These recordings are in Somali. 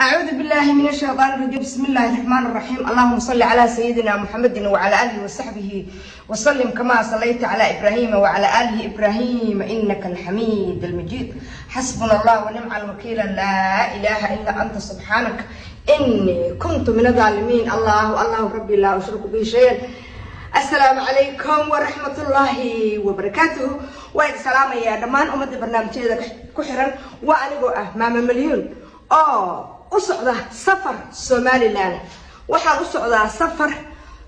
أعوذ بالله من الشيطان الرجيم، بسم الله الرحمن الرحيم. اللهم صل على سيدنا محمد وعلى آله وصحبه وسلم كما صليت على إبراهيم وعلى آله إبراهيم إنك الحميد المجيد. حسبنا الله ونعم الوكيل، لا إله إلا أنت، سبحانك إني كنت من الظالمين. الله الله ربي، لا أشرك به شيئا. السلام عليكم ورحمة الله وبركاته. Waa idin salaamayaa dhammaan ummadda barnaamijyada ku xiran. Waa anigoo ah Maama Malyuun oo u socda safar Somaliland. Waxaan u socdaa safar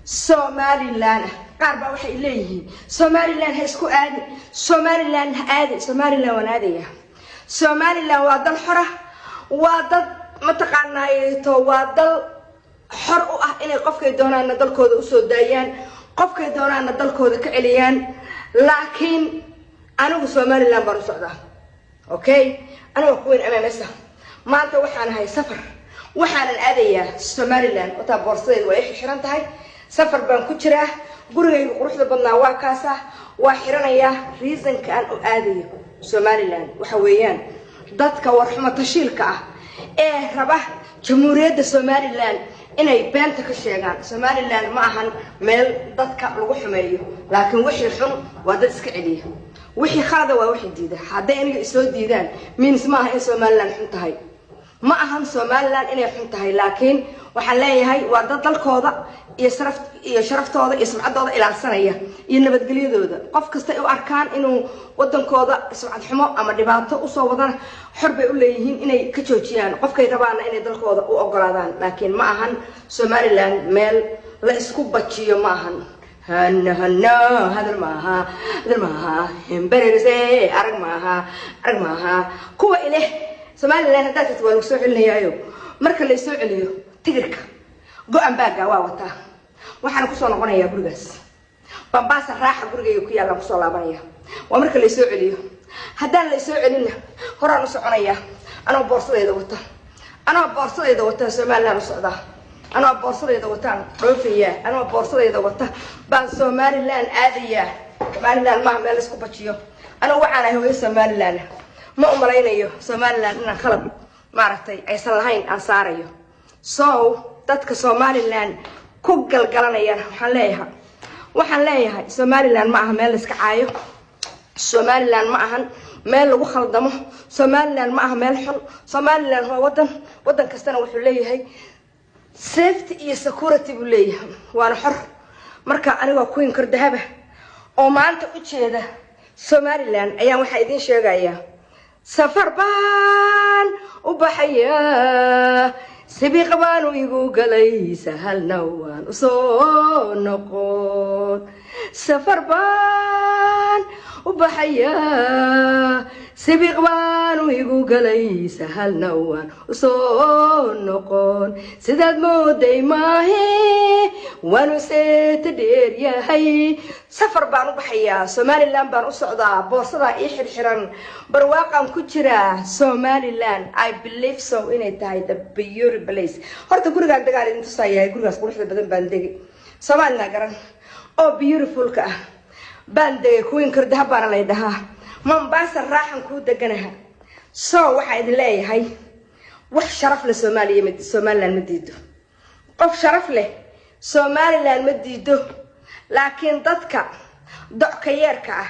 Somaliland. Qaar baa waxay leeyihiin: "Somaliland ha isku aadin, Somaliland ha aadin." Somaliland waan aadaya. Somaliland waa dal xora, waa dad mataqaanaato, waa dal xor u ah inay qofkay doonaanna dalkooda usoo daayaan, qofkay doonaanna dalkooda ka celiyaan. Laakiin anigu Somaliland baan u socdaa. Okay, aniga kuweyn MMS maanta waxaan ahay safar, waxaanan aadayaa Somaliland. Wataa boorsadeed, waa i xiran tahay, safar baan ku jiraa. Gurigayga quruxda badnaa waa kaasa, waa xiranayaa. Reasonka aan u aadayo Somaliland waxa weeyaan dadka warxumo tashiilka ah ee raba Jamhuuriyadda Somaliland inay beenta ka sheegaan. Somaliland ma ahan meel dadka lagu xumeeyo, laakiin wixii xun waa dad iska celiya, wixii khalada waa wixii diida. Hadday aniga isoo diidaan, means ma aha in Somaliland xun tahay, ma ahan Somaliland inay xun tahay. Laakiin waxaan leeyahay waa dad dalkooda iyo sharaf iyo sharaftooda iyo sumcaddooda ilaalsanaya iyo nabadgelyadooda. Qof kasta u arkaan inuu wadankooda sumcad xumo ama dhibaato usoo wadana, xor bay u leeyihiin inay ka joojiyaan, qofkay rabaana inay dalkooda u ogolaadaan. Laakiin ma ahan Somaliland meel la isku bajiyo, ma ahan. Hano hano, hadal maaha, hadal maaha, hembererse, arag maaha, arag maaha. Kuwa ileh Somaliland haddaad tagto waa lagu soo celinayaayo, marka la soo celiyo tigirka go-an baagga waa wataa. Waxaana kusoo noqonayaa gurigaas Bambaasa raaxa, gurigayga ku yaallaan kusoo laabanaya. Waa marka la soo celiyo. Haddaan la soo celinna, horaan u soconaya anoo boorsadayda wata. Anoo boorsadayda wataan Somaliland u socdaa, anoo boorsadayda wataan dhoofayaa, anoo boorsadayda wata baan Somaliland aadayaa. Somaliland maaha meel laisku bajiyo. Anigu waxaan ahay hooyo Somaliland. Ma umalaynayo Somaliland inaan khalad maaragtay aysan lahayn aan saarayo. So dadka Somaliland ku galgalanayaan waxaan leeyahay Somaliland ma aha meel la iska caayo, Somaliland ma ahan meel lagu khaldamo, Somaliland ma aha meel xun. Somaliland waa wadan, wadan kastana wuxuu leeyahay safety iyo security buu leeyahay, waana xor. Marka anigoo queen kordahaba oo maanta u jeeda Somaliland ayaan waxaa idiin sheegayaa: safar baan u baxayaa, sibiiq baanu igu galay, sahalna waan usoo noqon. Safar baan u baxayaa, sibiiq baanu igu galay, sahalna waan usoo noqon. Sidaad mooday maahe, waanu seeta dheer yahay. Safar baan u baxayaa, Somaliland baan u socdaa, boorsadaa ii xirxiran, barwaaqaan ku jiraa. Somaliland, I believe so inay tahay the beauty place. Horta gurigaan degaan idin tusayahay, gurigaas quruxda badan baan degay, Somaliland garan oo beautifulka ah baan degay. Queen Kordahab baana lay dhahaa, Mombasa raaxan kuu deganaha. So waxaa idin leeyahay, wax sharaf leh Soomaaliya ma, Somaliland ma diido. Qof sharaf leh Somaliland ma diido. Laakiin dadka dockayeerka ah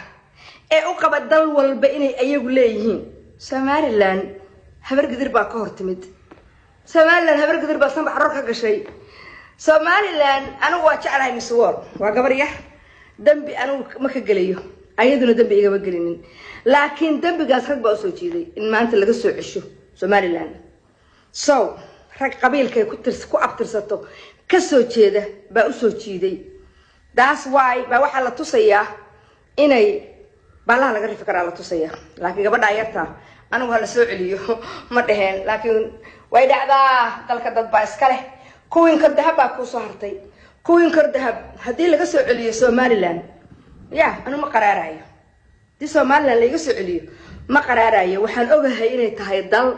ee u qaba dal walba inay ayagu leeyihiin, Somaliland Habar Gidir baa ka hor timid, Somaliland Habar Gidir baa sanba caror ka gashay. Somaliland anigu waa jeclahay. Miss World waa gabar yar, dembi anigu ma ka gelayo, ayaduna dembi igama gelinin. Laakiin dembigaas rag baa usoo jeeday in maanta laga soo cesho Somaliland. So rag qabiilkay ku abtirsato kasoo jeeda baa usoo jiiday. That's why baa waxaa la tusayaa inay baalaha laga rifi karaa la tusayaa. Laakiin gabadhaa yarta anigu hala soo celiyo ma dheheen. Laakiin way dhacdaa, dalka dad baa iska leh. Queen Kordahab baa kuusoo hartay. Queen Kordahab haddii laga soo celiyo Somaliland, ya anu ma qaraarayo. Haddii Somaliland laiga soo celiyo, ma qaraarayo. Waxaan ogahay inay tahay dal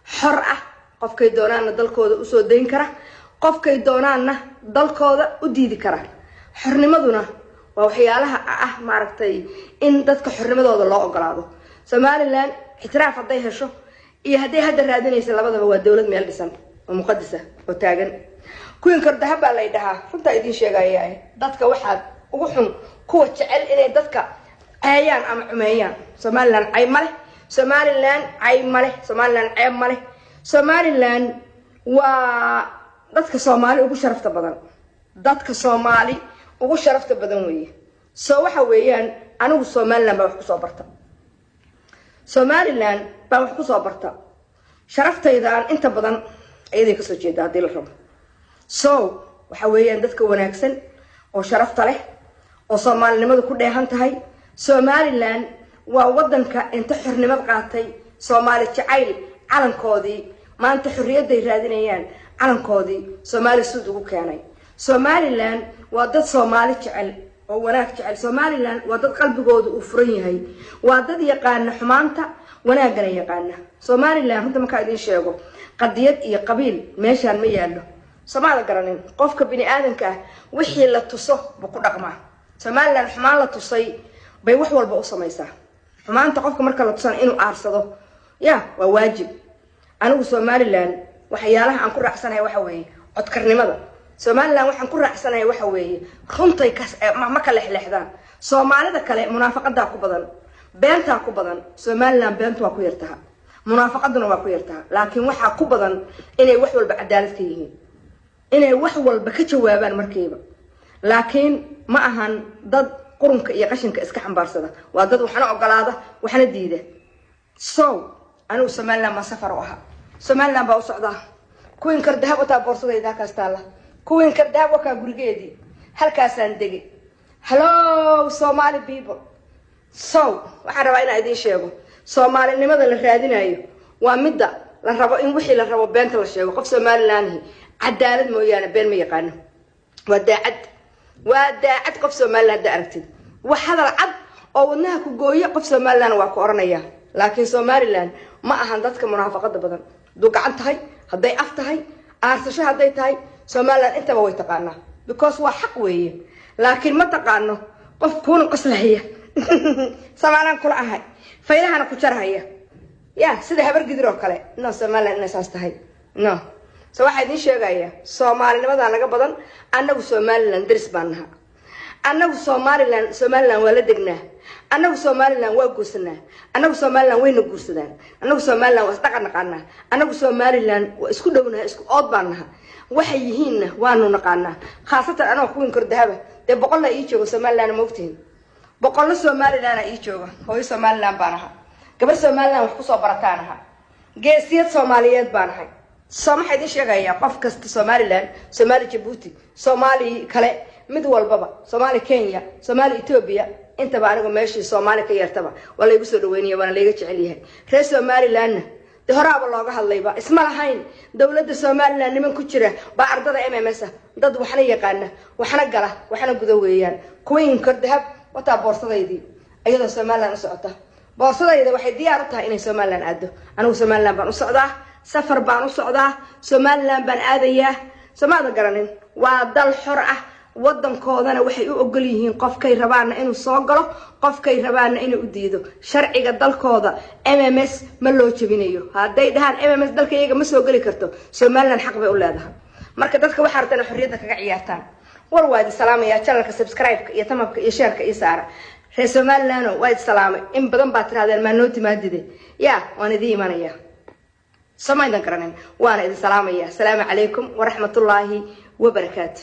xor ah, qofkay doonaanna dalkooda usoo dayn kara, qofkay doonaanna dalkooda u diidi kara. Xornimaduna waa waxyaalaha ah maaragtay in dadka xornimadooda loo ogolaado. Somaliland ictiraaf hadday hesho Iyo hadday hadda raadinaysa, labadaba waa dowlad meel dhisan oo muqadisa oo taagan. Kuwin Kordahab baa lay dhahaa. Runtaa idiin sheegaya, dadka waxaad ugu xun kuwa jecel inay dadka ceeyaan ama cumeeyaan. Somaliland cay ma leh, Somaliland cay ma leh, Somaliland ceeb ma leh. Somaliland waa dadka Soomaali ugu sharafta badan, dadka Soomaali ugu sharafta badan weeye. So waxa weeyaan, anigu Somaliland baa wax kusoo barta, Somaliland baan wax kusoo barta. Sharaftayda aan inta badan iyaday kasoo jeeda haddii la rabo. So waxa weeyaan, dadka wanaagsan oo sharafta leh oo soomaalinimadu ku dheehan tahay. Somaliland waa wadanka inta xornimad qaatay, Soomaali jacayl, calankoodii maanta xorriyadday raadinayaan, calankoodii Soomaali suud ugu keenay. Somaliland waa dad Soomaali jecel oo wanaag jecel. Somaliland waa dad qalbigooda uu furan yahay, waa dad yaqaana xumaanta, wanaaggana yaqaana. Somaliland, runta markaa idiin sheego, qadiyad iyo qabiil meeshaan ma yaallo. Somaala garanin, qofka bini aadamka ah wixii la tuso buu ku dhaqmaa. Somaliland xumaan la tusay bay wax walba u samaysaa. Xumaanta qofka marka la tusana inuu aarsado ya waa waajib. Anigu Somaliland waxyaalaha aan ku raacsanahay waxa weeye codkarnimada. Somaliland waxaan ku raacsanahay waxa weeye runtay ma ka lexleexdaan. Soomaalida kale munaafaqadaa ku badan, beentaa ku badan. Somaliland beentu waa ku yartaha, munaafaqaduna waa ku yartaha, laakiin waxaa ku badan inay wax walba cadaalad ka yihiin, inay wax walba ka jawaabaan markiiba. Laakiin ma ahan dad qurunka iyo qashinka iska xambaarsada, waa dad waxna ogolaada, waxna diida. So anigu Somaliland baan safar u ahaa, Somaliland baa u socdaa. Kuwiin Kardahab wataa boorsadayda halkaas taalla. Kuwiin Kardahab wakaa, gurigeedii halkaasaan degay. Hello, Somali people. So waxaan rabaa inaan idiin sheego, soomaalinimada la raadinayo waa midda la rabo in wixii la rabo beenta la sheego. Qof Somalilanhi cadaalad mooyaane been ma yaqaano. Waa daacad, waa daacad. Qof Somaliland hadda aragtid, wax hadal cad oo wadnaha ku gooya qof Somaliland waa ku oranaya. Laakiin Somaliland ma ahan dadka munaafaqada badan. Hadduu gacan tahay, hadday af tahay, aarsasho hadday tahay, Somaliland intaba way taqaanaa, because waa xaq weeye. Laakiin ma taqaano qof kuuna qoslahaya, Somaliland kula ahay, faylahana ku jarhaya ya sida Habar Gidir oo kale. No, Somaliland inay saas tahay, no. So waxaa idiin sheegaya, soomaalinimadaa naga badan. Annagu Somaliland daris baan naha. Annagu Somaliland, Somaliland waa la degnaa. Annagu Somaliland waa guursanaa, annagu Somaliland wayna guursadaan. Annagu Somaliland waa isdhaqan naqaanaa. Annagu Somaliland waa isku dhownaha, isku ood baan naha. Waxay yihiinna waanu naqaanaa, khaasatan anagoo kuwin Kordahaba. Dee boqolla ii jooga Somaliland, ma ogtihin? Boqollo Somaliland ii jooga. Hooyo Somaliland baan ahaa, gabar Somaliland wax kusoo barataan ahaa, geesiyad Soomaaliyeed baan ahay. So maxaa idiin sheegayaa? Qof kasta Somaliland, Somaali Jabuuti, Soomaali kale, mid walbaba, Soomaali Kenya, Soomaali Ethiopia, intaba anigu meeshii Soomaali ka yeertaba waa laygu soo dhaweynaya, waana layga jecel yahay. Reer Somalilandna dee horaaba looga hadlayba, isma lahayn dowladda Somaliland niman ku jira baa ardada MMS ah. Dad waxna yaqaana, waxna gala, waxna guda weeyaan. Queen Kordahab wataa boorsadaydii iyadoo Somaliland u socota. Boorsadayda waxay diyaar u tahay inay Somaliland aado. Anigu Somaliland baan u socdaa, safar baan u socdaa, Somaliland baan aadayaa. Somaada garanin, waa dal xor ah. Wadankoodana waxay u ogol yihiin qofkay rabaana inuu soo galo, qofkay rabaana inuu u diido. Sharciga dalkooda MMS ma loo jebinayo. Hadday dhahaan MMS dalka iyaga ma soo geli karto, Somaliland xaq bay u leedahay. Marka dadka waxaa rabtaan inay xorriyadda kaga ciyaartaan. War, waa idi salaamaya. Channelka subscribe-ka iyo thumbka iyo shareka iyo saara. Reer Somaliland waa idi salaamay. In badan baa tirahdeen maa noo timaadide ya, waan idiin imanaya. Somaydan garanin, waana idin salaamaya. Asalaamu calaykum waraxmatullaahi wabarakaatu.